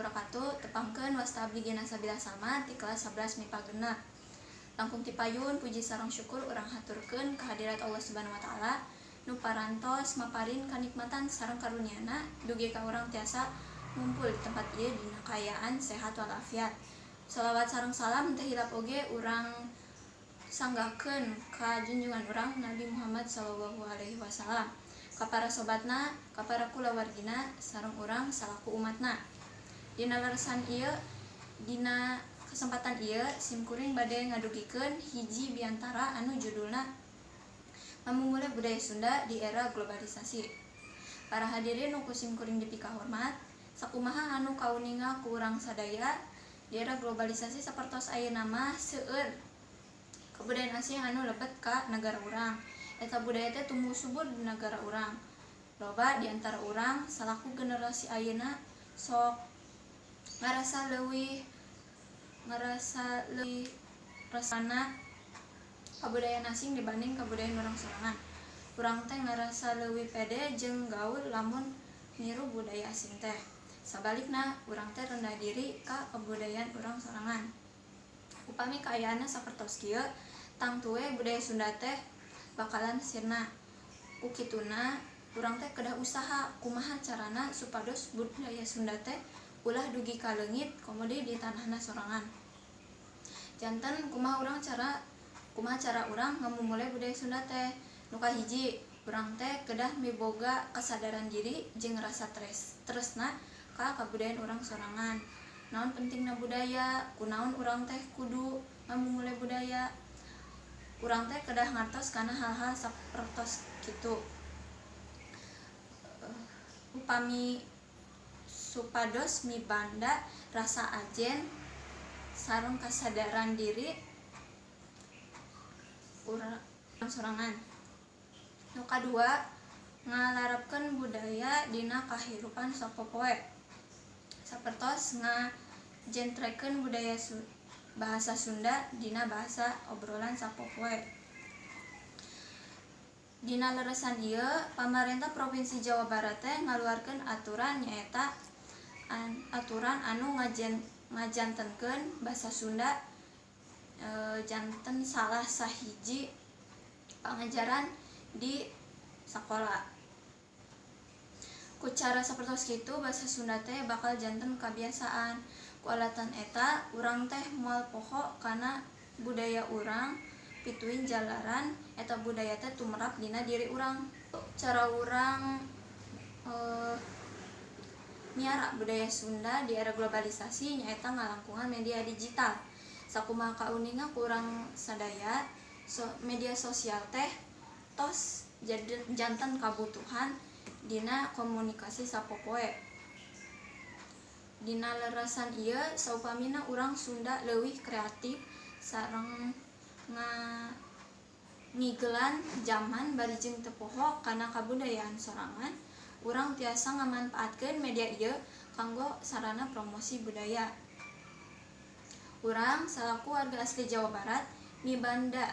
Wabarakatuh. Tepangkeun, wasta abdi Gina Sabila Salma ti kelas 11 MIPA 6. Langkung tipayun puji sareng syukur urang haturkeun kehadirat Allah Subhanahu wa Taala nu parantos maparin kanikmatan sareng karuniana dugi ka urang tiasa ngumpul di tempat ieu dina kaayaan sehat walafiat. Salawat sareng salam teu hilap oge urang sanggakeun ka junjungan urang Nabi Muhammad sallallahu alaihi wasallam, ka para sobatna, ka para kulawargina, sareng urang salaku umatna. Dina leresan ieu, dina kesempatan ieu, simkuring bade ngadugikeun hiji biantara anu judulna Ngamumule Budaya Sunda di Era Globalisasi. Para hadirin nu ku simkuring dipikahormat, sakumaha anu kauninga ku urang sadaya, di era globalisasi sapertos ayeuna mah seueur kebudayaan asing anu lebet ka nagara urang. Eta budaya teh tumbuh subur di nagara urang. Loba di antara urang salaku generasi ayeuna sok ngarasa leuwih resana kabudayaan asing dibanding kabudayaan urang sorangan. Urang teh ngarasa leuwih pede jeung gaul lamun niru budaya asing teh. Sabalikna, urang teh rendah diri ka kabudayaan urang sorangan. Upami kaayaanna sapertos kieu, tangtu we budaya Sunda teh bakalan sirna. Ku kituna, urang teh kedah usaha kumaha carana supados budaya Sunda teh ulah dugi ka leungit komo deui di tanahna sorangan. Janten kumaha cara urang ngamumule budaya Sunda teh? Nu kahiji, urang teh kedah miboga kasadaran diri jeung rasa tresna ka kabudayaan urang sorangan. Naon pentingna budaya? Kunaon urang teh kudu ngamumule budaya? Urang teh kedah ngartos kana hal-hal sapertos kitu. Upami supados mibanda rasa ajen sareng kasadaran diri urang sorangan. Nu kadua, ngalarapkeun budaya dina kahirupan sapopoe. Sapertos ngajentrekeun budaya bahasa Sunda dina bahasa obrolan sapopoe. Dina leresan ieu, Pamarentah Provinsi Jawa Barat teh ngaluarkeun aturan, nyaeta aturan anu ngajantenkeun basa Sunda janten salah sahiji pangajaran di sakola. Ku cara sapertos kitu, basa Sunda teh bakal janten kabiasaan. Ku alatan eta, urang teh moal poho kana budaya urang, pituin jalaran eta budaya teh tumerap dina diri urang. Cara urang miara budaya Sunda di era globalisasi nyaeta ngalangkungan media digital. Sakumaha kauninga ku urang sadaya, media sosial teh tos janten kabutuhan dina komunikasi sapopoe. Dina leresan ieu, saupamina urang Sunda leuwih kreatif sareng ngigelan jaman bari jeung teu poho kana kabudayaan sorangan, urang tiasa ngamanpaatkeun media ieu kanggo sarana promosi budaya. Urang salaku warga asli Jawa Barat mibanda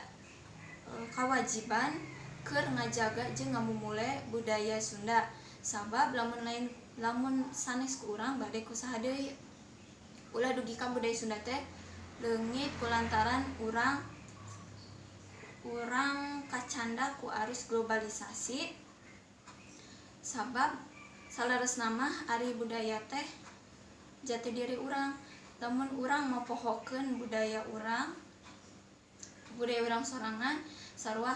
kawajiban keur ngajaga jeung ngamumule budaya Sunda, sabab lamun lain, lamun sanes ku urang, bade ku saha deui? Ulah dugi ka budaya Sunda teh leungit kulantaran urang urang kacanda ku arus globalisasi, sabab saleresna mah ari budaya teh jati diri urang. Lamun urang mopohokeun budaya urang sorangan, sarua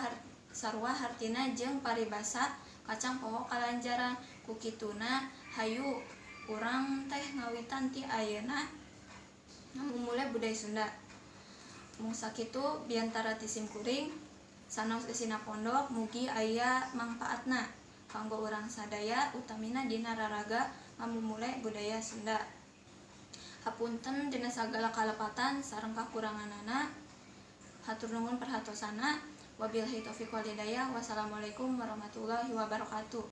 sarua hartina jeung paribasa kacang poho kalanjaran. Ku kituna, hayu urang teh ngawitan ti ayeuna ngamumule budaya Sunda. Mung sakitu biantara ti simkuring, sanaos eusina pondok. Mugi aya mangpaatna kanggo urang sadaya, utamina dina raraga ngamumule budaya Sunda. Hapunten dina sagala kalepatan sareng kakuranganana. Hatur nuhun perhatosana. Wabillahi taufik wal hidayah. Wassalamualaikum warahmatullahi wabarakatuh.